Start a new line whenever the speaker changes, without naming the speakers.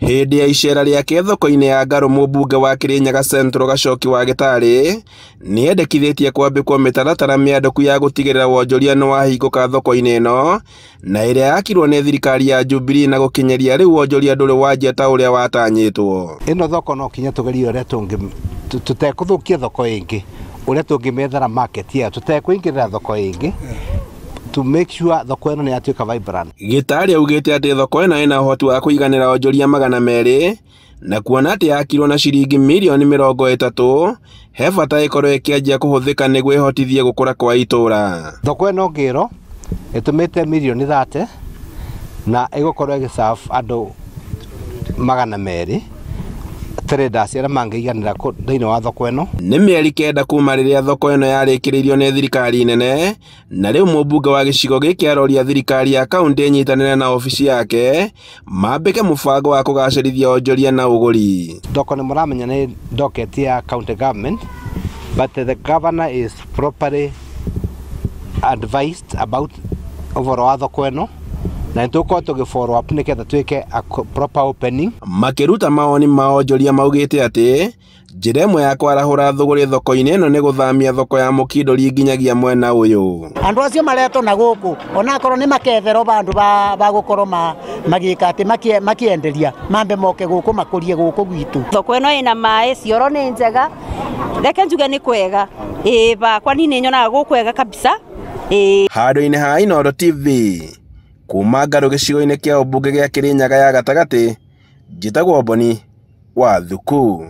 Hĩndĩ ya icera rĩake thoko-inĩ ya Ngarũ, mũmbunge wa Kirinyaga Central Gachoki wa Gĩtarĩ nĩendekithĩtie kwambĩkwo mĩtaratara mĩandũku ya gũtigĩrĩra wonjoria nĩwahingũka thoko-inĩ ĩno na ĩrĩa yakirwo nĩ thirikari ya Jubilee na gũkinyĩria rĩu wonjoria ndũrĩ wanjia ta ũrĩa watanyĩtwo.
Ĩno thoko no kinya tũgerie ũrĩa tũngĩ tũtekũthũkia thoko ĩngĩ, ũrĩa tũngĩmethera market ĩyo tũtekũingĩrĩra thoko ĩngĩ, to make sure thoko ĩno nĩ yatuĩka vibrant.
Gĩtarĩ augĩte atĩ thoko ĩno ĩna ũhoti wa kũiganĩra onjoria 200 na kuona atĩ yakirwo na ciringi mirioni 30, he bata ĩkorwo ĩkĩanjia kũhũthĩka nĩguo ĩhotithie gũkũra kwa itũũra.
Thoko ĩno ngĩrwo ĩtũmĩte mirioni 30 na ĩgũkorwo ĩgĩserve andũ 200 traders arĩa mangĩiganĩra thĩinĩ wa thoko ĩno.
Nĩ mĩeri 9 kuma rĩrĩa thoko ĩno yarĩkĩrĩirio nĩ thirikari nene, na rĩu mũmbunge wa gĩcigo gĩkĩ aroria thirikari ya kaunti ĩnyitanĩre na obici yake mambĩke mũbango wa kũgacĩrithia onjoria na ũgũri.
Thoko nĩ mũramenya nĩ docket ya county government, but the governor is properly advised about ũhoro wa thoko ĩno na nĩ tũgũkorwo tũgĩ follow up nĩgetha twĩke a proper opening.
Makĩruta mawoni ma onjoria maugĩte atĩ njĩra ĩmwe ya kwarahũra thũgũrĩ thoko-inĩ ĩno nĩ gũthamia thoko ya mũkindũri nginyagia mwena ũyũ.
Andũ acio maretwo na gũkũ onakorwo nĩ maketherwo bandũ ba gũkorwo magĩka atĩ makĩenderia mambe moke gũkũ makũrie gũkũ gwitũ.
Thoko ĩno ĩna maĩ, cioro nĩ njega, reke njuge nĩ kwega, ĩĩ bakwa niĩ nĩ nyonaga gũkwega kabisa.
Handũ-inĩ ha Inooro TV kuma Ngarũ gĩcigo-inĩ kĩa ũmbunge gĩa Kirinyaga ya gatagatĩ, njĩtagwo Boni wa Thuku.